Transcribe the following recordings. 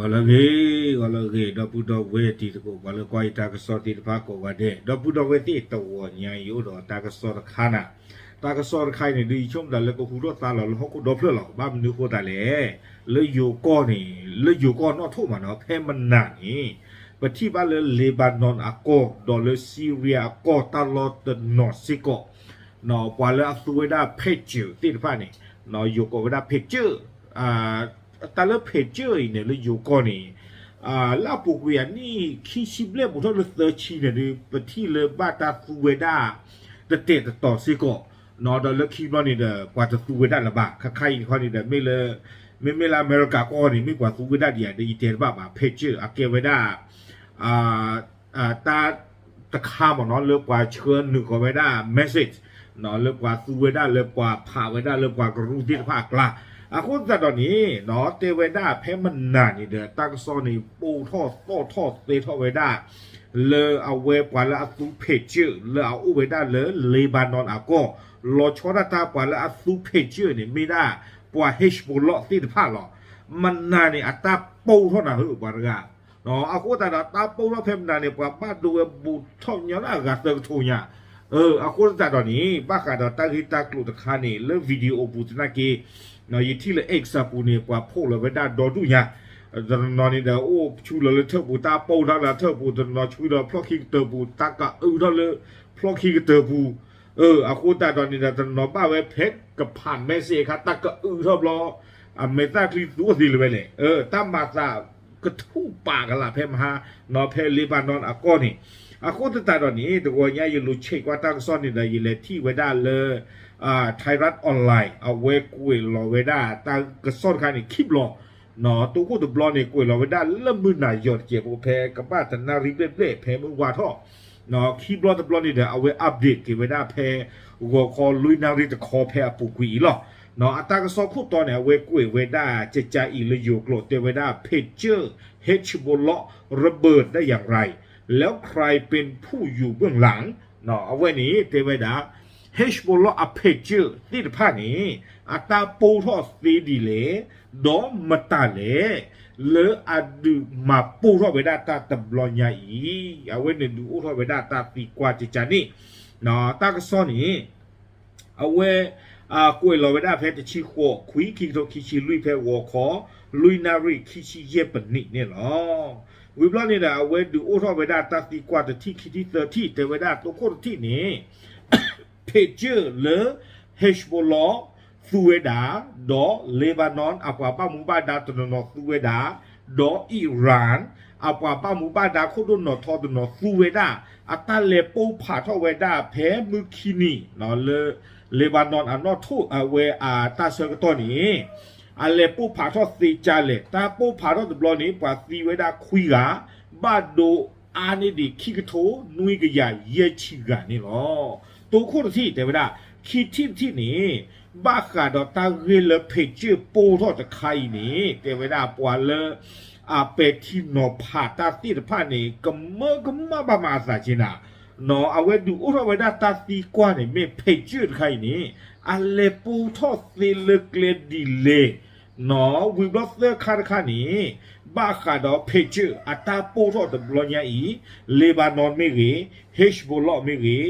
ဂီၤလၢအဂ့ၤ, ဂီၤလၢအဂ့ၤ ဒီပုၢ်ဒီဝဲၢ်တံၤသကိး ပှၤလၢကွၢ်ယတၢ်ကစီၣ်သ့ၣ်တဖၣ်ကိးဂၤဒဲး, ဒီပုၢ်ဒီဝဲၢ်သ့ၣ် တဂီၤညါအံၤအိၣ်ဒီးတၢ်ကစီၣ်တခါနၤ, တၢ်ကစီၣ်တခါအံၤန့ၣ် ဒ်ယဆိကမိၣ်သးလၢကဟူထီၣ်သါလီၤလၢဟီၣ်ခိၣ်ဒီဖျၢၣ်လီၤ. ဘၣ်မနုၤအဃိသတးလဲၣ်, လၢယိၤကီၢ်န့ၣ် လၢယိၤကီၢ်နီၣ်ထိၣ်မးနီၤ ဖဲမနၤန့ၣ် ပထံၣ်ဘၣ်လၢ Lebanon အကီၢ် ဒီးလၢ Syria အကီၢ်တၢ်လီၢ်တနီၤစ့ၢ်ကီး ပှၤလၢအသူဝဲဒၣ် Patriot သ့ၣ်တဖၣ်န့ၣ် ယိၤကိးဝဲဒၣ် Patriot, တၢ်လၢ Patriot အံၤန့ၣ် လၢယိၤကီၢ်န့ၣ် လၢအပူၤကွံာ်အနံၣ်ခံဆံဘျဲၣ် ဘူးထီၣ်လၢသၢဆံန့ၣ်ဒီး ပထံၣ်လၢဘၣ်တၢ်သူဝဲဒၣ် တတဲာ်တတီၤစ့ၢ်ကီး, ဒီးလၢခံဘျီန့ၣ်ဒီး ပှၤတသူဝဲဒၣ်လၢၤဘၣ်. ခါခါအံၤတခီန့ၣ်ဒီး မ့ၢ်လၢ မ့မ့ၢ်လၢအမဲရကၤကီၢ်န့ၣ် မ့ၢ်ပှၤသူဝဲဒၣ်ဒံးဧါ ဒီးယတဲတဘၣ်ဘၣ်. Patriot အကဲဝဲဒၣ် တၢ်တခါမးနီၤ လၢပှၤဆှၢနုာ်ဃီၤဝဲဒၣ် message လၢပှၤသူဝဲဒၣ် လၢပှၤဖးဝဲဒၣ်လၢပှၤကရူၢ်သ့ၣ်တဖၣ်အကျါ, အဃိသတးဒီးန့ၣ် တဲဝဲဒၣ်ဖဲမနၤန့ၣ်ဒီး တၢ်ကစီၣ်န့ၣ် ပိၢ်ထီၣ်သီၣ်ထီၣ်သဲထီၣ်ဝဲဒၣ် လၢအဝဲပှၤလၢအသူ Patriot လၢအအိၣ်ဝဲဒၣ်လၢ Lebanon အကီၢ်, လီၤဆီဒၣ်တၢ်ပှၤလၢအသူ Patriot န့ၣ် မ့ၢ်ဒၣ်ပှၤ Hezbollah သ့ၣ်တဖၣ်လီၤ. မနၤန့ၣ် အတၢ်ပိၢ်ထီၣ်နၤဧၢ ပှၤတဂၤ အဃိသတးဒီး တၢ်ပိၢ်ထီၣ်ဖဲမနၤန့ၣ် ပှၤဘၣ်ဒိဝဲဘူးထီၣ်ညီလၢအဂၤသၢကထိညါ, အဃိသတးဒီးန့ၣ် ဘၣ်ဃးဒီးတၢ်ဂ့ၢ်တၢ်ကျိၤတခါန့ၣ် လၢ video ပူၤသနာ်က့ ယထံၣ်လၢ X အပူၤန့ၣ် ပှၤ post လီၤဝဲဒၣ်ဒီဒူၣ်ညါ, တနီၤနီၤန့ၣ်ဒီး အိၣ်ဆူလီၤလၢထၢၣ်ပူၤ တၢ်ပိၢ်ထီၣ်လၢထၢၣ်ပူၤ, တနီၤဆူဒီးဖျီၣ်ခံကတၢၢ်ပူၤ တၢ်ကအုထီၣ်လၢဖျီၣ်ခံကတၢၢ်ပူၤ, အဃိသတးဒီးန့ၣ်ဒီး တနီၤဘၣ်ဝဲဖဲကဖး message အခါ တၢ်ကအုထီၣ်ဘျီ အမဲာ်သၣ်ချံသူအီၤသ့လၢၤဝဲလဲၣ်, တၢ်မၤသးကထူၣ်ပာ်ကလာ်ဖဲမဟါ နီၤဖဲ Lebanon အကီၢ်န့ၣ်, အဃိသတးဒီးန့ၣ် တဂီၤညါယလိၤဆဲးကွၢ်တၢ်ကစီၣ်န့ၣ်ဒီး ယလဲၤထံၣ်ဝဲဒၣ်လၢ Thairath Online အဝဲကွဲးလီၤဝဲဒၣ်တၢ်ကစီၣ်တခါန့ၣ် ခံဘျီ, တိခိၣ်တဘျီန့ၣ် ကွဲးလီၤဝဲဒၣ်လၢမုၢ်နၤယီၤတစဲးဖိ ဖဲကဘၣ်တနၣ်ရံၣ်ဘျဲၣ်ဘျဲၣ် ဖဲမုၢ်ဝါထီၣ်, ခံဘျီတဘျီန့ၣ်ဒီး အဝဲ update က့ၤဝဲဒၣ်ဖဲ ဂီၤခီလွံၢ်နၣ်ရံၣ်တခီဖဲအပူၤကွံာ်အံၤလီၤ. အတၢ်ကစီၣ်ခိၣ်တီန့ၣ် အဝဲကွဲးဝဲဒၣ် ကကးအံၤလၢယိၤကျိာ် တဲဝဲဒၣ် Patriot Hezbollah ระเบิดได้อย่างไร แล้วใครเป็นผู้อยู่เบื้องหลัง အဝဲန့ၣ်တဲဝဲဒၣ် Hezbollah အ Patriot သ့ၣ်တဖၣ်န့ၣ် အတၢ်ပိၢ်ထီၣ်သ့ဒ်လဲၣ်, ဒီးမတၤလဲၣ် လၢအဒုးမၤပိၢ်ထီၣ်ဝဲဒၣ်တၢ်တဘျီညါအံၤ, အဝဲန့ၣ်ဒုးအိၣ်ထီၣ်ဝဲဒၣ်တၢ်သံကွၢ်ကကးန့ၣ်, တၢ်ကစီၣ်န့ၣ် အဝဲ ကွဲးလီၤဝဲဒၣ်ဖဲတဆံဃိးခွံ ခံကထိခံဆံလွံၢ် ဖဲဂီၤခီ လွံၢ်နၣ်ရံၣ်ခံဆံယဲၢ်ပနံးန့ၣ်လီၤ. ဝံၤဘျီန့ၣ်ဒီး အဝဲဒုးအိၣ်ထီၣ်ဝဲဒၣ်တၢ်သံကွၢ်တထံၣ်ခံထံၣ်သၢထံၣ် တဲဝဲဒၣ်တိခိၣ်တထံၣ်န့ၣ် Patriot လၢ Hezbollah သူဝဲဒၣ်, ဒီး Lebanon အပှၤဘၣ်မူဘၣ်ဒါတနီၤနီၤသူဝဲဒၣ်, ဒီး Iran အပှၤဘၣ်မူဘၣ်ဒါခိၣ်ဒိၣ်နီၤထီတနီၤသူဝဲဒၣ်, အတၢ်လဲၤပိၢ်ဖးထီၣ်ဝဲဒၣ်ဖဲမုၢ်ခံနံၤ လၢ Lebanon အနီၣ်ထိၣ်အဝဲအတၢ်ဆၢကတီၢ်န့ၣ် အလဲၤပိၢ်ဖးထီၣ်သ့ကၢ်လဲၣ်, တၢ်ပိၢ်ဖးထီၣ်တဘျီန့ၣ် ပှၤသံဝဲဒၣ်ခွံဂၤ, ဘၣ်ဒိအါန့ၢ်ဒံးခံကထိနွံကယၤယဲၢ်ဆံဂၤန့ၣ်လီၤ. တိခိၣ်တထံၣ်တဲဝဲဒၣ်, ခံထံၣ်တထံၣ်န့ၣ် ဘၣ်ဃးဒီးတၢ်ဂ့ၢ်လၢ Patriot ပိၢ်ထီၣ်တခါအံၤန့ၣ် တဲဝဲဒၣ်ပှၤလၢ အပဲာ်ထံနီၤဖးတၢ်သ့ၣ်တဖၣ်န့ၣ် ကမၢကမၣ်ဘၣ်မၤအသးက့ၤနၤ, အဝဲဒုးအိၣ်ထီၣ်ဝဲဒၣ်တၢ်သံကွၢ်န့ၣ် မ့ၢ် Patriot တခါအံၤန့ၣ် အလဲၤပိၢ်ထီၣ်သ့လၢကျဲဒ်လဲၣ်, ဝံၤဘျီသၢခါတခါန့ၣ် ဘၣ်ဃးဒီး Patriot အတၢ်ပိၢ်ထီၣ်တဘျီညါအံၤ Lebanon မ့ၢ်ဂ့ၤ, Hezbollah မ့ၢ်ဂ့ၤ,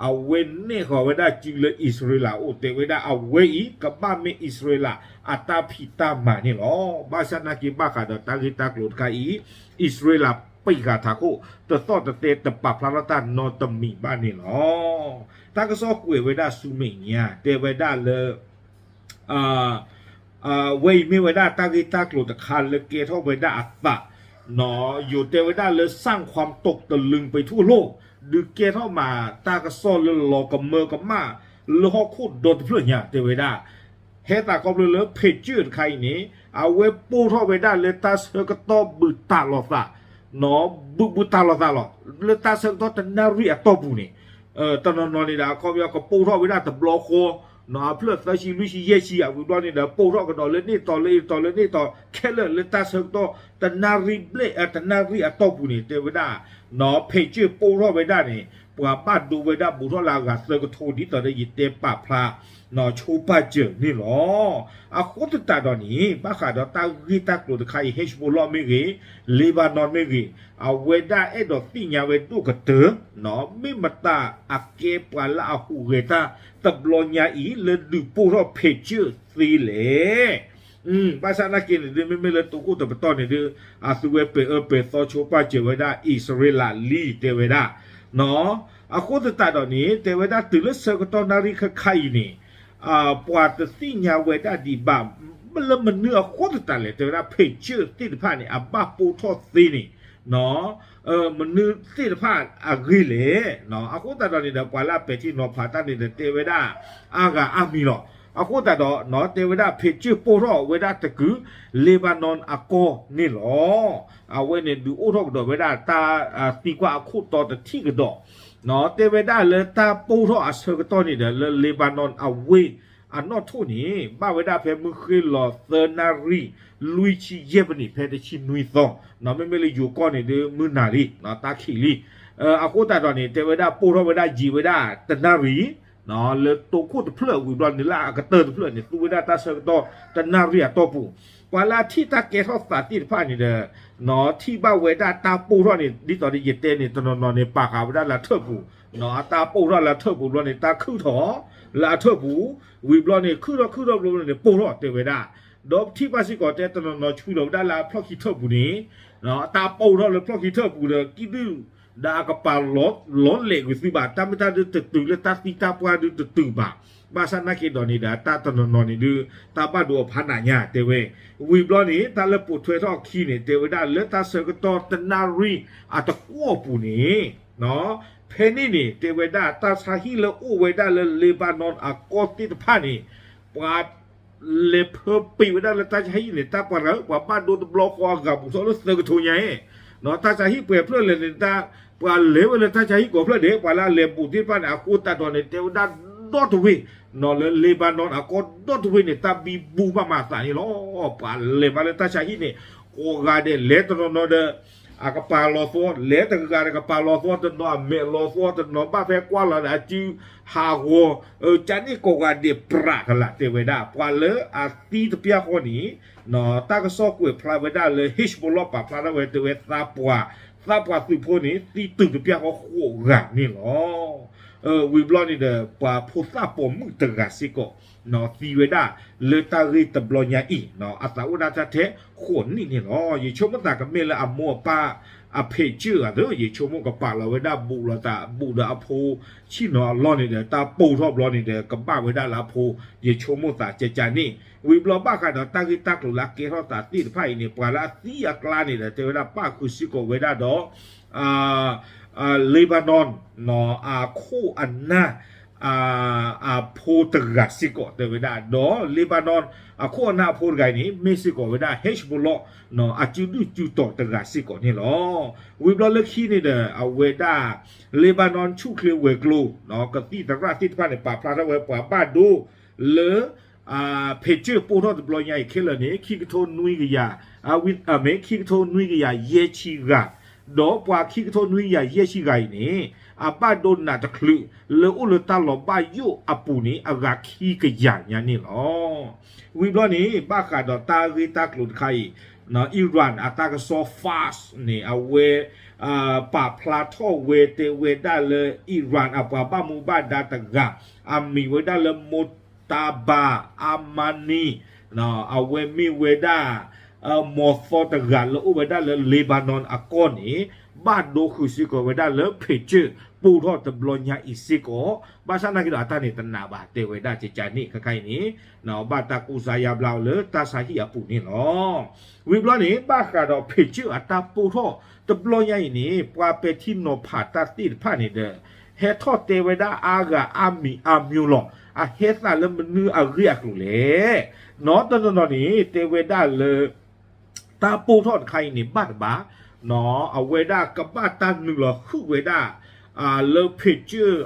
အဝဲနဲၣ်ဃီၤဝဲဒၣ်စုလၢအံၣ်စရ့လးအိၣ် တဲဝဲဒၣ်အဝဲအံၤ ကဘၣ်မ့ၢ်အံၣ်စရ့လးအတၢ်ဖံးတၢ်မၤန့ၣ်လီၤ. ဘၣ်ဆၣ်နာ်က့ဘၣ်ဃးဒီးတၢ်ဂ့ၢ်တၢ်ကျိၤတခါအံၤ အံၣ်စရ့လးပံးဃာ်ထးခိၣ် တသီၣ်တသဲတပာ်ဖျါထီၣ်တၢ်နီတမံၤဘၣ်န့ၣ်လီၤ. တၢ်ကစီၣ်ကွဲးဝဲဒၣ်ဆူမဲာ်ညါ တဲဝဲဒၣ်လၢ ဝဲအံၤမ့ၢ်ဝဲဒၣ်တၢ်ဂ့ၢ်တၢ်ကျိၤတခါလၢကဲထီၣ်ဝဲဒၣ်အသး, ယိၤတဲဝဲဒၣ်လၢ สร้างความตกตะลึงไปทั่วโลก ဒုးကဲထီၣ်မးတၢ်ကစီၣ်လၢလီၤကမၢကမၣ် လၢဟီၣ်ခိၣ်ဒီတဖျၢၣ်ညါ တဲဝဲဒၣ် ဟဲသးခီဖျိလၢ Patriot တခါအံၤန့ၣ် အဝဲပိၢ်ထီၣ်ဝဲဒၣ်လၢတၢ်ဆၢကတီၢ်ဘူးတၢ်လီၤသး, ဘူးဘူးတၢ်လီၤသးလီၤ. လၢတၢ်ဆၢကတီၢ်တနၣ်ရံၣ်အတီၢ်ပူၤန့ၣ် တနီၤနီၤန့ၣ်ဒီး အခီပညီကပိၢ်ထီၣ်ဝဲဒၣ်တဘျီဃီ, အဖျၢၣ်သၢဆံလွံၢ်ဆံယဲၢ်ဆံ အဝံၤဘျီန့ၣ်ဒီး ပိၢ်ထီၣ်ကဒီးလၢန့ၣ်တီၤလၢအံၤတီၤလၢန့ၣ်တီၤ ခဲလၢာ်လၢတၢ်ဆၢကတီၢ်တနၣ်ရံၣ်ဘျဲၣ် တနၣ်ရံၣ်အတီၢ်ပူၤန့ၣ် တဲဝဲဒၣ် Patriot ပိၢ်ထီၣ်ဝဲဒၣ်န့ၣ် ပှၤဘၣ်ဒိဝဲဒၣ်ဘူးထီၣ်လၢအဂၤသၢကထိ ဒ်သိးဒီးယတဲပာ်ဖျါ ဆိပာ်စၢၤန့ၣ်လီၤ. အဃိသတးဒီးန့ၣ် ဘၣ်ဃးဒီးတၢ်ဂ့ၢ်တၢ်ကျိၤတခါအံၤ Hezbollah မ့ၢ်ဂ့ၤ, Lebanon မ့ၢ်ဂ့ၤ, အဝဲဒၣ်အဲၣ်ဒိးသ့ၣ်ညါဝဲဒိၣ်ကတၢၢ် မ့ၢ်မတၤအကဲပှၤလၢအဟူးဂဲၤတၢ်တဘျီညါအံၤ လၢဒုးပိၢ်ထီၣ် Patriot သ့လဲၣ်. ဘၣ်ဆၣ်နာ်က့န့ၣ်ဒုး မ့မ့ၢ်လၢတိခိၣ်တပတီၢ်န့ၣ်ဒုး အသုဝဲပဲာ်အၢပဲာ်သီဆိပာ်စၢၤဝဲဒၣ်အံၣ်စရ့လးလံတဲဝဲဒၣ် အဃိသတးဒီးန့ၣ် တဲဝဲဒၣ်တုၤလၢဆၢကတီၢ်နၣ်ရံၣ်ခဲခါအံၤန့ၣ် ပှၤတသ့ၣ်ညါဝဲဒၣ်ဒံးဘၣ် လၢမနုၤအဃိသတးလဲၣ် တဲဝဲဒၣ် Patriot သ့ၣ်တဖၣ်န့ၣ် အဘၣ်ပိၢ်ထီၣ်သ့န့ၣ် မနုၤသ့ၣ်တဖၣ်အဂ့ၢ်လဲၣ်. အဃိသတးဒီးန့ၣ်ဒီး ပှၤလၢအပဲာ်ထံနီၤဖးတၢ်န့ၣ်ဒီး တဲဝဲဒၣ်အါဂၤအါမံၤလီၤ. အဃိသတးဒီး တဲဝဲဒၣ် Patriot ပိၢ်ထီၣ်ဝဲဒၣ်တကုာ် Lebanon အကီၢ်န့ၣ်လီၤ. အဝဲန့ၣ်ဒုးအိၣ်ထီၣ်ကဒီးဝဲဒၣ်တၢ်သံကွၢ်အခိၣ်တီတထံၣ်ကဒီး တဲဝဲဒၣ်လၢတၢ်ပိၢ်ထီၣ်အဆၢကတီၢ်န့ၣ်ဒီး လၢ Lebanon အဝ့ၢ်အနီၣ်ထိၣ်န့ၣ် ဘၣ်ဝဲဒၣ်ဖဲမုၢ်ဃ့ၢ်လီၤသၢနၣ်ရံၣ် လွံၢ်ဆံယဲၢ်မံးနံး ဖဲတဆံနွံသီ, မ့မ့ၢ်လၢယိၤကီၢ်န့ၣ်ဒုး မုၢ်နၤလံ တၢ်ခံးလံ. အဃိသတးဒီးန့ၣ် တဲဝဲဒၣ်ပိၢ်ထီၣ်ဝဲဒၣ်ယံာ်ဝဲဒၣ်တနၣ်ရံၣ် လၢတိခိၣ်တဖျၢၣ်ဝံၤဘျီန့ၣ် လၢအကတၢၢ်တဖျၢၣ်န့ၣ် သူဝဲဒၣ်တၢ်ဆၢကတီၢ်တနၣ်ရံၣ်အတီၢ်ပူၤ, ပှၤလၢအထံၣ်တၢ်ကဲထီၣ်သးသ့ၣ်တဖၣ်န့ၣ်ဒီး ထံၣ်ဘၣ်ဝဲဒၣ်တၢ်ပိၢ်ထီၣ်န့ၣ် ဒ်သိးဒီးယတဲန့ၣ် တနီၤနီၤန့ၣ် ပာ်ဃာ်ဝဲဒၣ်လၢအထၢၣ်ပူၤ, အတၢ်ပိၢ်ထီၣ်လၢအထၢၣ်ပူၤဘျီန့ၣ် တၢ်ခုၣ်ထီၣ်လၢအထၢၢ်ပူၤ, ဝံၤဘျီန့ၣ် ခုၣ်ထီၣ်ခုၣ်ထီၣ်ဘျီန့ၣ် ပိၢ်ထီၣ်တဲဝဲဒၣ်, ဒီးထံၣ်ဘၣ်စ့ၢ်ကီးတဲ တနီၤနီၤဆှံလီၤဝဲဒၣ်လၢအဖျီၣ်ခံထၢၣ်ပူၤန့ၣ် တၢ်ပိၢ်ထီၣ်လၢဖျီၣ်ခံထၢၣ်ပူၤဒီး ကံၣ်ဒုၣ်ဒီးအကပၤလီၤလဲာ်ကွံာ်သုဘၣ်, တၢ်မ့ၢ်တၢ်ဒုးတတုၤလၢတၢ်သံတၢ်ပှၢ်ဒုးတတုၤဘၣ်, ဘၣ်ဆၣ်နာ်က့ဒီးန့ၣ်ဒီး တၢ်တနီၤနီၤန့ၣ်ဒုး တၢ်ဘၣ်ဒိအဖးနးညါတဲဝဲ, ဝံၤဘျီန့ၣ် တၢ်လၢပိာ်ထွဲထီၣ်အခံန့ၣ် တဲဝဲဒၣ်လၢတၢ်ဆၢကတီၢ်တနၣ်ရံၣ်အတကွီၢ်ပူၤန့ၣ် ဖဲန့ၣ်န့ၣ် တဲဝဲဒၣ်တၢ်ဆါဟံၣ်လၢအိၣ်ဝဲဒၣ်လၢ Lebanon အကီၢ်သ့ၣ်တဖၣ်န့ၣ် ပှၤ လဲၤဖၢပ့ၤဝဲဒၣ်လၢတၢ်ဆါဟံၣ်န့ၣ် တၢ်ပှၤရၤ ပှၤဘၣ်ဒိတဘျီဃီအဂၤဘူးထီၣ်လၢသၢကထိညါ, တၢ်ဆါဟံၣ်ပှဲၤဖျၢၣ်လဲၣ်န့ၣ် ပှၤလဲၤဝဲလၢတၢ်ဆါဟံၣ်ကိးဖျၢၣ်ဒဲး ပှၤလၢအလဲၤဘူးသ့ၣ်တဖၣ်န့ၣ် အဃိသတးဒီးန့ၣ် တဲဝဲဒၣ်ဒီတဝ့ၢ် လၢ Lebanon အကီၢ်ဒီတဝ့ၢ်န့ၣ် တၢ်ဘံဘူဘၣ်မၤအသးန့ၣ်လီၤ. ပှၤလဲၤမးလၢတၢ်ဆါဟံၣ်န့ၣ် ကိးဂၤဒဲး လဲၤတနီၤနီၤဒီး အကပၤလီၤသီ, လဲၤတဂၤဒီးကပၤလီၤသီ, တနီၤအမဲာ်လီၤသီ, တနီၤဘၣ်ဖဲကွၢ်လီၤဒီးအစုဟးဂီၤ, ကန့ၣ်ကိးဂၤဒဲးပြးကလာ်တဲဝဲဒၣ် ပှၤလၢအသံတပျၢ်ဃီန့ၣ် တၢ်ကစီၣ်ကွဲးဖျါဝဲဒၣ်လၢ Hezbollah ပာ်ဖျါထီၣ်ဝဲတဲဝဲသးပှၢ်, သးပှၢ်သုးဖိန့ၣ် သံတုၤတပျၢ်ဃီဃိးဂၤန့ၣ်လီၤ. ဝံၤဘျီန့ၣ်ဒီး ပှၤဖိသၣ်ပိာ်မုၣ်တဂၤစ့ၢ်ကီး သံဝဲဒၣ်လၢတၢ်ဂ့ၢ်တဘျီညါအံၤ အသးအိၣ်ဒၣ်တၢ်ထဲဃိးနံၣ်န့ၣ်လီၤ. ယဆိကမိၣ်သးကမ့ၢ်လၢအမိၢ်အပၢ်အဖံးစၢၣ်ဂၤသ့ ယဆိကမိၣ်ကပာ်လီၤဝဲဒၣ်ဘူးလီၤသး ဘူးဒီးအဖိဆ့ၣ်နီၤအလီၢ်န့ၣ်ဒီး တၢ်ပိၢ်ထီၣ်ဘျီန့ၣ်ဒီး ကဘၣ်ဝဲဒၣ်လၢအဖိ ယဆိကမိၣ်သးကကန့ၣ် ဝံၤဘျီဘၣ်ဃးဒီးတၢ်ဂ့ၢ်တၢ်ကျိၤလၢအကဲထီၣ်သးသ့ၣ်တဖၣ်အံၤန့ၣ် ပှၤလၢအသံအကျါန့ၣ်ဒီး တဲဝဲဒၣ်ပၣ်ဃုာ်စ့ၢ်ကီးဝဲဒၣ်ဒီး Lebanon အခိၣ်အနၢ် အဖိတဂၤစ့ၢ်ကီးတဲဝဲဒၣ် ဒီး Lebanon အခိၣ်အနၢ်အဖိတဂၤအံၤန့ၣ် မ့ၢ်စ့ၢ်ကီးဝဲဒၣ် Hezbollah အစုဒုၣ်စုတီၤတဂၤစ့ၢ်ကီးန့ၣ်လီၤ. ဝံၤဘျီလၢခံန့ၣ်ဒီး အဝဲဒၣ် Lebanon ဆူၣ်ချ့ဝဲၤကျိၤ ကသံၣ်သရၣ်သ့ၣ်တဖၣ်န့ၣ် ပာ်ဖျါထီၣ်ဝဲပှၤဘၣ်ဒိလၢ Patriot ပိၢ်ထီၣ်တဘျီညါအံၤခဲလၢာ်န့ၣ် ခံကထိနွံကယၤ, မ့ၢ်ခံကထိနွံကယၤယဲၢ်ဆံဂၤ, ဒီးပှၤခံကထိနွံကယၤယဲၢ်ဆံဂၤအံၤန့ၣ် အဘၣ်ဒိနးတချုး လၢအိၣ်လၢတၢ်လီၤဘၣ်ယိၣ်အပူၤန့ၣ် အဂၤခံကယၤညါန့ၣ်လီၤ. ဝံၤဘျီန့ၣ် ဘၣ်ဃးဒီးတၢ်ဂ့ၢ်တၢ်ကျိၤတခါအံၤ Iran အတၢ်ကစီၣ် Fars န့ၣ် အဝဲ ပာ်ဖျါထီၣ်ဝဲတဲဝဲဒၣ်လၢ Iran အပှၤဘၣ်မူဘၣ်ဒါတဂၤ အမံၤဝဲဒၣ်လၢ Mojtaba Amani အဝဲမ့ၢ်ဝဲဒၣ် မီၤသီတဂၤလၢအိၣ်ဝဲဒၣ်လၢ Lebanon အကီၢ်န့ၣ် ဘၣ်ဒိဃုာ်စ့ၢ်ကီးဝဲဒၣ်လၢ Patriot ပိၢ်ထီၣ်တဘျီညါအံၤစ့ၢ်ကီး, ဘၣ်ဆၣ်နာ်က့ဒီးအတၢ်န့ၣ်တနာ်ဘၣ် တဲဝဲဒၣ်ကကန့ၣ် ခဲခါအံၤန့ၣ် ဘၣ်တၢ်ကူစါယါဘျါအီၤလၢတၢ်ဆါဟံၣ်အပူၤန့ၣ်လီၤ. ဝံၤဘျီန့ၣ် ဘၣ်ဃးဒီး Patriot အတၢ်ပိၢ်ထီၣ်တဘျီညါအံၤန့ၣ် ပှၤပဲာ်ထံနီၤဖးတၢ်သ့ၣ်တဖၣ်န့ၣ်ဒီး ဟဲထီၣ်တဲဝဲဒၣ်အါဂၤအါမံၤအါမျိၤလီၤ. အဟဲသးလၢမနုၤအဂ့ၢ်အကျိၤလဲၣ်. နီၢ်တနီၤနီၤန့ၣ် တဲဝဲဒၣ်လၢ တၢ်ပိၢ်ထီၣ်တခါအံၤန့ၣ် ဘၣ်တဘၣ် အဝဲဒၣ်ကဘၣ်တၢ်နုာ်လီၤဟုၣ်ဝဲဒၣ် လၢ Patriot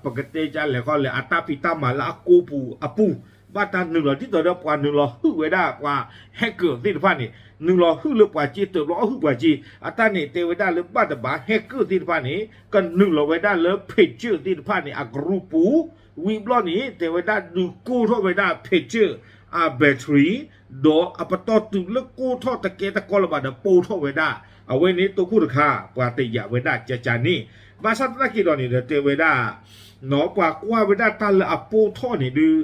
ပကတဲဒ်လဲၣ်ဃီလဲၣ် အတၢ်ဖံးတၢ်မၤလၢအကိပူၤအပူၤ ဘၣ်တၢ်နုာ်လီၤ ဒ်သိးဒီးပှၤနုာ်လီၤဟုၣ်ဝဲဒၣ်ပှၤ hacker သ့ၣ်တဖၣ်န့ၣ် နုာ်လီၤဟုၣ်လၢပှၤစ့ တဘျီဟုၣ်ပှၤစ့ အတၢ်န့ၣ်တဲဝဲဒၣ်လၢဘၣ်တဘၣ် hacker သ့ၣ်တဖၣ်န့ၣ် ကနုာ်လီၤဝဲဒၣ်လၢ pager သ့ၣ်တဖၣ်န့ၣ် အ group ပူၤ ဝံၤဘျီန့ၣ် တဲဝဲဒၣ်ဒုးကိၢ်ထီၣ်ဝဲဒၣ် pager အ battery ဒီးအပတီၢ်တုၤလၢကိၢ်ထီၣ်တကဲတကီလၢၤဘၣ်ဒီးပိၢ်ထီၣ်ဝဲဒၣ် အဝဲန့ၣ်တိခိၣ်တခါ ပှၤတယာ်ဝဲဒၣ်ကကန့ၣ် ဘၣ်ဆၣ်သနာ်က့ဒီးန့ၣ်ဒီးတဲဝဲဒၣ် ပှၤကွၢ်ဝဲဒၣ်တၢ်လၢအပိၢ်ထီၣ်န့ၣ်ဒုး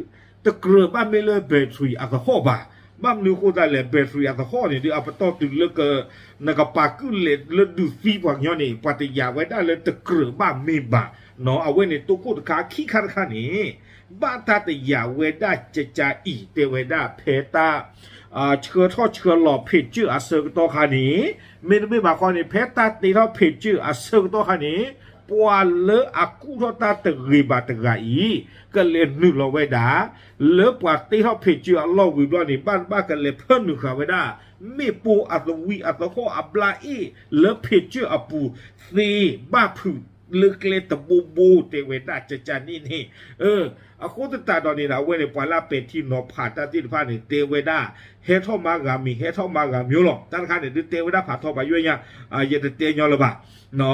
တကြၢးဘၣ်မ့ၢ်လၢ battery အသဟီၣ်ဘၣ်. ဘၣ်မနုၤအဃိသတးလဲၣ် battery အသဟီၣ်န့ၣ်ဒုး အပတီၢ်တုၤလၢက နကပာ်ကုၣ်လဲၤလၢဒုးသံပှၤကညီန့ၣ် ပှၤတယာ်ဝဲဒၣ်လၢတကြၢးဘၣ်မ့ၢ်ဘၣ်. အဝဲန့ၣ်တိခိၣ်တခါ ခံခါတခါန့ၣ် ဘၣ်တၢ်တယာ်ဝဲဒၣ်ကကအံၤ တဲဝဲဒၣ်ဖဲတၢ် ဆှၢထီၣ်ဆှၢလီၤ pager အဆၢကတီၢ်ခါန့ၣ် မ့တမ့ၢ်ဘၣ်ဃီန့ၣ် ဖဲတၢ်တ့ထီၣ် pager အဆၢကတီၢ်ခါန့ၣ် ပှၤလၢအကူၣ်ထီၣ်တၢ်တဂ့ၤဘၣ်တဂၤအံၤ ကလဲၤနုာ်လီၤဝဲဒၣ် လၢပှၤတ့ထီၣ် pager အလီၢ်ဝံၤဘျီန့ၣ် ဘၣ်တဘၣ်ကလဲၤဖၢနုာ်ဃာ်ဝဲဒၣ် မ့ၣ်ပိၢ်အသဝံၣ်အသဟီၣ်အဘျါအ့ၣ်လၢ pager အပူၤ သ့ဘၣ်ဖုးလၢကျဲတဘိဘိ တဲဝဲဒၣ်ကကန့ၣ်န့ၣ် အဃိသတးဒီးန့ၣ်ဒီး အဝဲန့ၣ် ပှၤလၢအပဲာ်ထံနီၤဖးတၢ်သ့ၣ်တဖၣ်န့ၣ် တဲဝဲဒၣ် ဟဲထီၣ်မၤဂၤမံၤ ဟဲထီၣ်မၤဂၤမံၤလီၤ. တၢ်တခါန့ၣ်ဒုးတဲဝဲဒၣ်ဖးထီပာ်ယွဲၢ်ညါ ယတတဲညီလၢၤဘၣ်.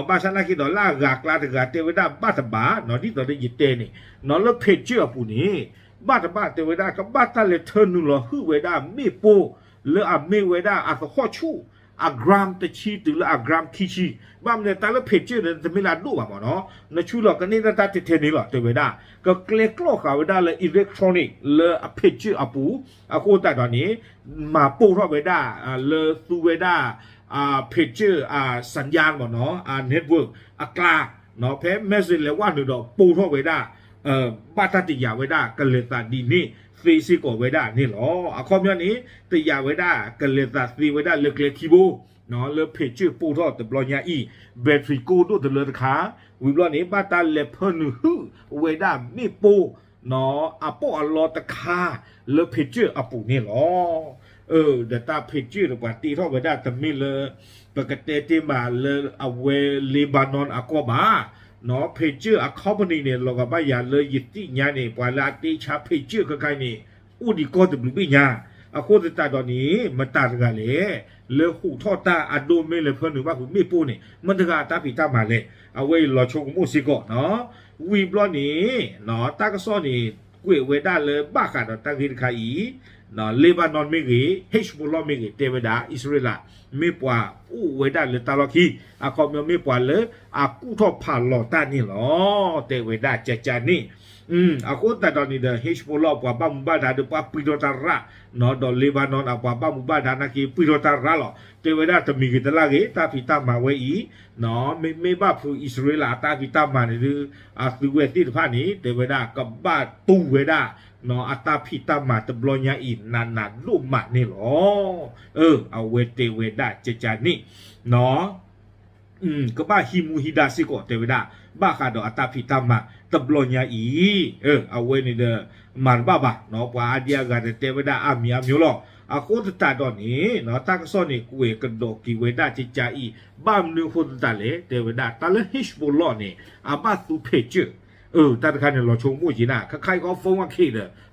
ဘၣ်ဆၣ်သနာ်က့ဒီး လၢအဂၤကျါတဂၤတဲဝဲဒၣ်ဘၣ်တဘၣ် ဒ်သိးဒီးယတဲန့ၣ် လၢ pager အပူၤန့ၣ် ဘၣ်တဘၣ်တဲဝဲဒၣ် ကဘၣ်တၢ်လဲၤထၢနုာ်လီၤဟုၣ်ဝဲဒၣ်မ့ၣ်ပိၢ် လၢအမ့ၢ်ဝဲဒၣ်အသဟီၣ်ဆူၣ် အ gram တဆံတုၤလၢအ gram ခံဆံ. ဘၣ်မနုၤတၢ်လၢ pager န့ၣ် တမ့ၢ်လၢအဒိၣ်ဘၣ်မ့ၢ်နီၤ နဆူလီၤကန့ၢ်တၢ်ထဲထဲန့ၣ်လီၤ တဲဝဲဒၣ် ကကျဲကျီၣ်ဃာ်ဝဲဒၣ်လၢ electronic လၢအ pager အပူၤ အဃိသတးဒီးန့ၣ် မၤပိၢ်ထီၣ်ဝဲဒၣ် လၢသူဝဲဒၣ် pager အ สัญญาณ မ့ၢ်နီၤ အ network အကျါ ဖဲ message လဲၤဝဲနုာ်ဒီးပိၢ်ထီၣ်ဝဲဒၣ် ဘၣ်တၢ်တယာ်ဝဲဒၣ်ကလဲၤသးဒ်န့ၣ်သ့စ့ၢ်ကီးဝဲဒၣ်န့ၣ်လီၤ. အခီပညီန့ၣ် တယာ်ဝဲဒၣ်ကလဲၤသးသ့ဝဲဒၣ်လၢကျဲခံဘိ လၢ pager ပိၢ်ထီၣ်တဘျီညါအံၤ battery ကိၢ်ဒိၣ်တလၢတခါ ဝံၤဘျီန့ၣ် ဘၣ်တၢ်လဲၤဖၢနုာ်ဟုၣ်ဝဲဒၣ်မ့ၣ်ပိၢ် အပီၢ်အလီတခါ လၢ pager အပူၤန့ၣ်လီၤ. ဒီးတၢ် pager ဒီးပှၤတ့ထီၣ်ဝဲဒၣ်တမ့ၢ်လၢ ပကတဲတ့ၢ်မးလၢအဝဲ Lebanon အကီၢ်ဘၣ် pager အ company န့ၣ် လီၤဂာ်ဘၣ်ယၤလၢယသ့ၣ်ညါန့ၣ် ပှၤလၢအတ့ဆါ pager ခဲခါအံၤန့ၣ် အိၣ်ဒံးကီၢ်တဘျုးဘ့ၣ်ညါ အဃိသတးဒီးန့ၣ် မတၤတဂၤလဲၣ် လၢဟူးထီၣ်တၢ်အဒိမ့ၢ်လၢဖၢနုာ်ဘၣ်ဃုာ်မ့ၣ်ပိၢ်န့ၣ် မတၤတဂၤအတၢ်ဖံးတၢ်မၤလဲၣ် အဝဲအံၤလီၤဆိကမိၣ်စ့ၢ်ကီးနီၤ ဝံၤဘျီန့ၣ် တၢ်ကစီၣ်န့ၣ် ကွဲးဝဲဒၣ်လၢဘၣ်ဃးဒီးတၢ်ဂ့ၢ်တခါအံၤ Lebanon မ့ၢ်ဂ့ၤ Hezbollah မ့ၢ်ဂ့ၤ တဲဝဲဒၣ် အံၣ်စရ့လး မ့ၢ်ပှၤအိၣ်ဝဲဒၣ်လၢတၢ်လီၢ်ခံ အခီပညီမ့ၢ်ပှၤလၢအကူၣ်ထီၣ်ဖးလီၤတၢ်န့ၣ်လီၤ တဲဝဲဒၣ်ကကန့ၣ် အဃိသတးဒီးန့ၣ်ဒီး Hezbollah အပှၤဘၣ်မူဘၣ်ဒါဒီးပှၤပှံထီၣ်တၢ်ရၣ် ဒီး Lebanon အပှၤဘၣ်မူဘၣ်ဒါနာ်က့ပှံထီၣ်တၢ်ရၣ်လီၤ တဲဝဲဒၣ်တမံၤဂ့ၤတလၢ်ဂ့ၤ တၢ်ဖံးတၢ်မၤဝဲအံၤ မ့မ့ၢ်ဘၣ်ဖုးအံၣ်စရ့လးအတၢ်ဖံးတၢ်မၤန့ၣ်ဒီး အသုဝဲသ့ၣ်တဖၣ်န့ၣ် တဲဝဲဒၣ်ကဘၣ်တူၢ်ဝဲဒၣ် အတၢ်ဖံးတၢ်မၤတဘျီညါအံၤ နးနးဒိၣ်မးန့ၣ်လီၤ. အဝဲတဲဝဲဒၣ်ကကန့ၣ် ကဘၣ်ဟံးမူဟံးဒါစ့ၢ်ကီးတဲဝဲဒၣ် ဘၣ်ဃးဒီးအတၢ်ဖံးတၢ်မၤတဘျီညါအံၤ အဝဲန့ၣ်ဒီး မၤတဘၣ်ဘၣ် ပှၤအါဒံအါဂၤဒီးတဲဝဲဒၣ်အါမံၤအါမံၤလီၤ. အဃိသတးဒီးန့ၣ် တၢ်ကစီၣ်န့ၣ် ကွဲးကဒီးက့ၤဝဲဒၣ်ကကအံၤ ဘၣ်မနုၤအဃိသတးလဲၣ် တဲဝဲဒၣ် တၢ်လၢ Hezbollah န့ၣ် အဘၣ်သူ pager တၢ်တခါန့ၣ် လီၤဆိကမိၣ်က့ၤနၤ ခဲခါအံၤဃီ phone အခံဒီး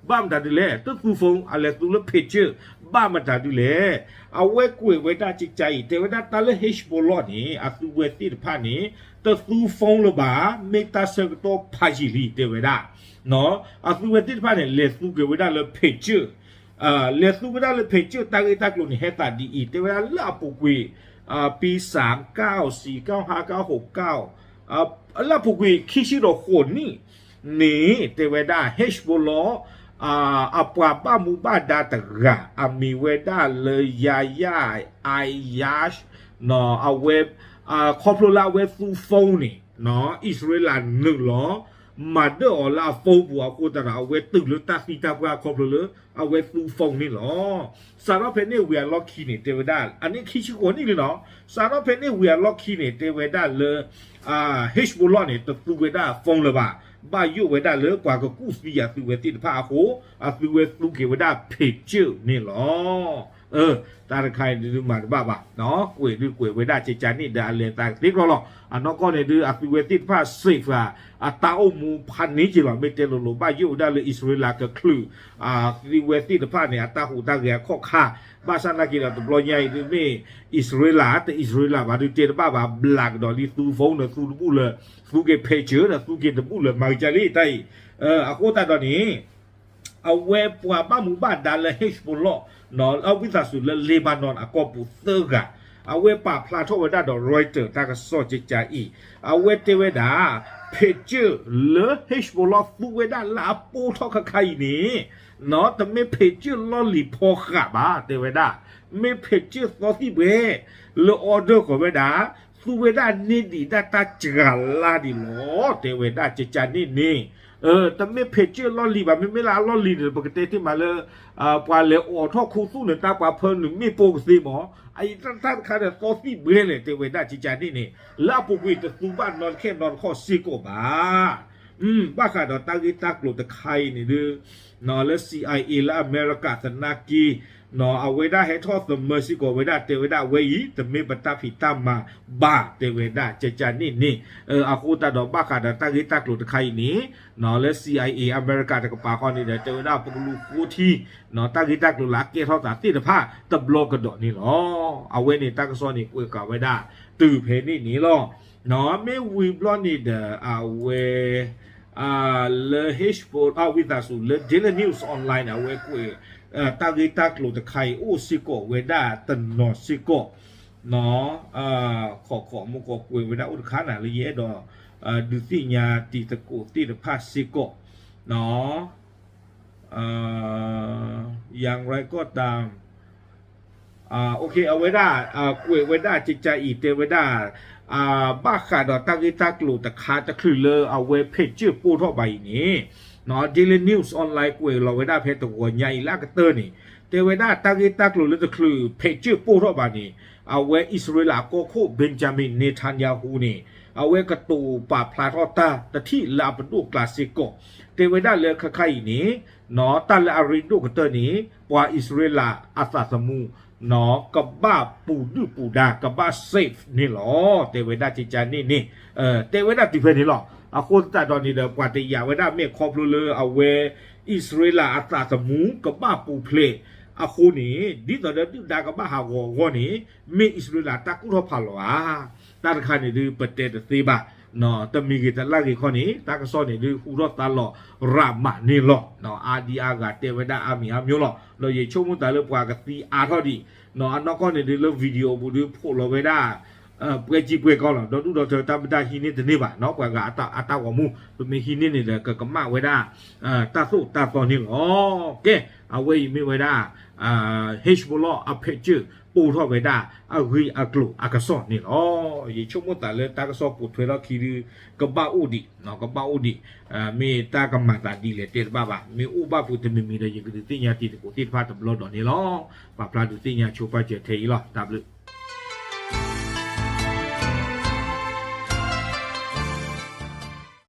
ဘၣ်မတၤဒုလဲၣ် တသူ phone အလဲၤသူလၢ pager ဘၣ်မတၤဒုလဲၣ်. အဝဲကွဲးဝဲဒၣ်ကကအံၤ တဲဝဲဒၣ်တၢ်လၢ Hezbollah န့ၣ် အသုဝဲသ့ၣ်တဖၣ်န့ၣ် တသူ phone လၢၤဘၣ် မ့ၢ်တၢ်ဆၢကတီၢ်ဖးယံာ်လံ တဲဝဲဒၣ် အသုဝဲသ့ၣ်တဖၣ်န့ၣ် လဲၤသူက့ၤဝဲဒၣ်လၢ pager လဲၤသူဝဲဒၣ်လၢ pager တၢ်ဂ့ၢ်တၢ်ကျိၤန့ၣ် ဟဲသးဒ်အံၤ တဲဝဲဒၣ်လၢအပူၤကွံာ် ပီသၢ ကၢၣ်စံ ကၢၣ်ဟါ ကၢၣ်ဟိး ကၢၣ် လၢအပူၤကွံာ်ခံဆံဒီးဃိးနံၣ်န့ၣ် တဲဝဲဒၣ် Hezbollah အပှၤဘၣ်မူဘၣ်ဒါတဂၤ အမံၤဝဲဒၣ်လၢ Yahya Ayyash အဝဲ ခီဖျိလၢအဝဲသူ phone န့ၣ် အံၣ်စရ့လးနုာ်လီၤ မၤဒၢၣ်အီၤလၢအ phone ပူၤအဃိသတးဒီး အဝဲတုၤလၢတၢ်သံတၢ်ပှၢ်ခီဖျိလၢ အဝဲသူ phone န့ၣ်လီၤ. စးထီၣ်ဖဲန့ၣ်ဝံၤအလီၢ်ခံန့ၣ် တဲဝဲဒၣ် အန့ၣ်ခံဆံဃိးနံၣ်လံနီၤ စးထီၣ်ဖဲန့ၣ်ဝံၤအလီၢ်ခံန့ၣ် တဲဝဲဒၣ်လၢ Hezbollah န့ၣ် တသူဝဲဒၣ် phone လၢၤဘၣ်. ဘၣ်ယိၣ်ဝဲဒၣ်လၢပှၤကကူၣ်သံအသုဝဲသ့ၣ်တဖၣ်အဃိ အသုဝဲသူက့ၤဝဲဒၣ် pager န့ၣ်လီၤ. တၢ်တခါအံၤဒုးမၤတဘၣ်ဘၣ်, ကွဲးဒုးကွဲးဝဲဒၣ်ကကန့ၣ်ဒီးအလဲၤသးကသ့ကျီလီၤ. အနီၢ်ကီၢ်န့ၣ်ဒုး အသုဝဲသ့ၣ်တဖၣ် safe အတၢ်အိၣ်မူဖးန့ၢ်က့ၤလီၤ. မ့ၢ်တဲလိၤလိၤဘၣ်ယိၣ်ဝဲဒၣ်လၢအံၣ်စရ့လးကချုး အသုဝဲသ့ၣ်တဖၣ်န့ၣ် အတၢ်ဟူးတၢ်ဂဲၤအခီၣ်ခါ, ဘၣ်ဆၣ်နာ်က့ဒီးတဘျီညါအံၤဒုးမ့ၢ် အံၣ်စရ့လး တအံၣ်စရ့လးဘၣ်ဒုးတဲတဘၣ်ဘၣ် ဘျးကဒီးလံ သူ phone ဒီးသူတဘူၣ်လၢ သူက့ၤ picture ဒီးသူက့ၤတဘူၣ်လၢ မၤကစၢ်လံတၢ်အံၤ, အဃိသတးဒီးန့ၣ် အဝဲပှၤဘၣ်မူဘၣ်ဒါလၢ Hezbollah အဝံသးစူၤလၢ Lebanon အကီၢ်ပူၤသၢဂၤ, အဝဲပာ်ဖျါထီၣ်ဝဲဒၣ်ဒီး Reuters တၢ်ကစီၣ်ကကအံၤ, အဝဲတဲဝဲဒၣ် picture လၢ Hezbollah သူဝဲဒၣ်လၢအပိၢ်ထီၣ်ခါခါအံၤန့ၣ်, တမ့ၢ် picture လီၢ်လံၤဖီဃးဘၣ် တဲဝဲဒၣ်, မ့ၢ် picture သီသံၣ်ဘှဲ လၢ order ဃီၤဝဲဒၣ် သူဝဲဒၣ်န့ၢ်ဒံးဒၣ်တၢ်စှၤလါဒံးလီၤ တဲဝဲဒၣ်ကကန့ၣ်န့ၣ်, တမ့ၢ် picture လီၢ်လံၤဘၣ်, မ့မ့ၢ်လၢအလီၢ်လံၤန့ၣ် ပကတဲတ့ၢ်မးလၢ ပှၤလဲၤအိးထီၣ်ခူသူၣ်န့ၣ် တၢ်ပှၤဖၢနုာ်မ့ၣ်ပိၢ်ကသ့မး, အအံၤတၢ်တခါဒီးသီသံၣ်ဘှဲလဲၣ် တဲဝဲဒၣ်ကကန့ၣ်န့ၣ်, လၢအပူၤကွံာ်တသူဘၣ်နီတခဲနီတခီၣ်စ့ၢ်ကီးဘၣ်. ဘၣ်ဃးဒီးတၢ်ဂ့ၢ်တၢ်ကျိၤတခါအံၤန့ၣ်ဒုး လၢ CIA လၢအမဲရကၤသနာ်က့ အဝဲဒၣ်ဟဲထီၣ်သမၢစ့ၢ်ကီးဝဲဒၣ် တဲဝဲဒၣ်အဝဲအံၤ တမ့ၢ်ပတၢ်ဖံးတၢ်မၤဘၣ် တဲဝဲဒၣ်ကကန့ၣ်န့ၣ်, အဃိသတးဒီးဘၣ်ဃးဒီးတၢ်ဂ့ၢ်တၢ်ကျိၤတခါအံၤန့ၣ် လၢ CIA အမဲရကၤတကပၤဃီန့ၣ်ဒီး တဲဝဲဒၣ်ပကလူၤဃိထံ တၢ်ဂ့ၢ်တၢ်ကျိၤလၢအကဲထီၣ်သးသ့ၣ်တဖၣ်တဘျီကဒီးန့ၣ်လီၤ. အဝဲန့ၣ်တၢ်ကစီၣ်န့ၣ်ကွဲးဃာ်ဝဲဒၣ်တုၤဖဲန့ၣ်န့ၣ်လီၤ. မ့ၢ်ဝံၤဘျီန့ၣ်ဒီး အဝဲ လၢ Hezbollah ဝံသးစူၤ လၢ Daily News Online န့ၣ် အဝဲကွဲး တၢ်ဂ့ၢ်တၢ်ကျိၤတခါအံၤအိၣ်စ့ၢ်ကီးဝဲဒၣ်တနီၤစ့ၢ်ကီး, ခိးခိးမူခိးကွဲးဝဲဒၣ်အိၣ်တခါနၤလၢယအဲၣ်ဒိး ဒုးသ့ၣ်ညါတံၤသကိးသ့ၣ်တဖၣ်စ့ၢ်ကီး ယၤရကီၢ်တၢ် အဝဲဒၣ် ကွဲးဝဲဒၣ်ကကအံၤတဲဝဲဒၣ် ဘၣ်ဃးဒီးတၢ်ဂ့ၢ်တၢ်ကျိၤတခါတချုးလၢအဝဲ picture ပိၢ်ထီၣ်ဘၣ်အံၤန့ၣ် Daily News Online ကွဲးလီၤဝဲဒၣ်ဖဲတဂီၤညါအံၤလၢအကတၢၢ်န့ၣ် တဲဝဲဒၣ်တၢ်ဂ့ၢ်တၢ်ကျိၤလၢတချုး picture ပိၢ်ထီၣ်ဘၣ်န့ၣ် အဝဲအံၣ်စရ့လးအကီၢ်ခိၣ် Benjamin Netanyahu န့ၣ် အဝဲကတိၤပာ်ဖျါထီၣ်တၢ်တထံၣ်လၢအပဒိၣ်ကျါစ့ၢ်ကီး တဲဝဲဒၣ်လၢခဲခါအံၤန့ၣ် တၢ်လၢအရ့ဒိၣ်ကတၢၢ်န့ၣ် ပှၤအံၣ်စရ့လးအသးသမူ ကဘၣ်ပူၤဒုၣ်ပူၤဒါ ကဘၣ် safe န့ၣ်လီၤ. တဲဝဲဒၣ်ကကန့ၣ်န့ၣ် တဲဝဲဒၣ်တုၤဖဲန့ၣ်လီၤ. အဃိသတးဒီးန့ၣ်ဒီး ပှၤတယာ်ဝဲဒၣ်မဲာ်ခီဖျိလၢအဝဲ အံၣ်စရ့လးအသးသမူ ကဘၣ်ပူၤဖျဲးအဃိန့ၣ် ဒ်သိးဒီးဒုၣ်ဒါကဘၣ်ဟးဂီၤအဂီၢ်န့ၣ် မ့ၢ်အံၣ်စရ့လးတၢ်ကူၣ်ထီၣ်ဖးလီၤဧါ. တၢ်တခါန့ၣ်ဒုး ပတဲတသ့ဘၣ်. တမံၤဂ့ၤတလၢ်ဂ့ၤခီန့ၣ် တၢ်ကစီၣ်န့ၣ်ဒုး ဟူထီၣ်သါလီၤရးမးန့ၣ်လီၤ. အါဒံအါဂၤတဲဝဲဒၣ်အါမံၤအါမျိၤလီၤ. ဒီးယဆိကမိၣ်သးလၢပှၤကသံအါထီၣ်ဒံး အနီၢ်ကီၢ်န့ၣ်ဒုးလၢ video ပူၤဒုး ဖိးလီၤဝဲဒၣ် ပှဲၤကံပှဲၤကီလီၤ. ဒီးဒူၣ်ဒီးထၢတၢ်မုၢ်တၢ်ဟံးန့ၢ်တန့ၢ်ဘၣ်နီၤ ပှၤဂၤအတၢ်ဂီၤမူ ပမ့ၢ်ဟံးန့ၢ်န့ၣ်ဒီး ကကမၣ်ဝဲဒၣ် တၢ်သိၣ်တၢ်သီန့ၣ်လီၤ. ကဲ အဝဲအံၤမ့ၢ်ဝဲဒၣ် Hezbollah အ picture ပိၢ်ထီၣ်ဝဲဒၣ် အဂ့ၢ်အကျိၤအကစီၣ်န့ၣ်လီၤ. ယဆိကမိၣ်သးလၢတၢ်ကစီၣ်ပိာ်ထွဲထီၣ်ခံဒုး ကဘၣ်အိၣ်ဒံး ကဘၣ်အိၣ်ဒံး မ့ၢ်တၢ်ကမၤသးဒ်လဲၣ်တဲတဘၣ်ဘၣ်. မ့ၢ်အိၣ်ဘၣ်ဖုးတမံၤမံၤဒီး ယကဒုးသ့ၣ်ညါတံၤသကိးသ့ၣ်တဖၣ်တဘျီဒီးန့ၣ်လီၤ. ပာ်ဖျါဒုးသ့ၣ်ညါဆိပာ်စၢၤထဲအံၤလီၤ. တၢ်ဘျုး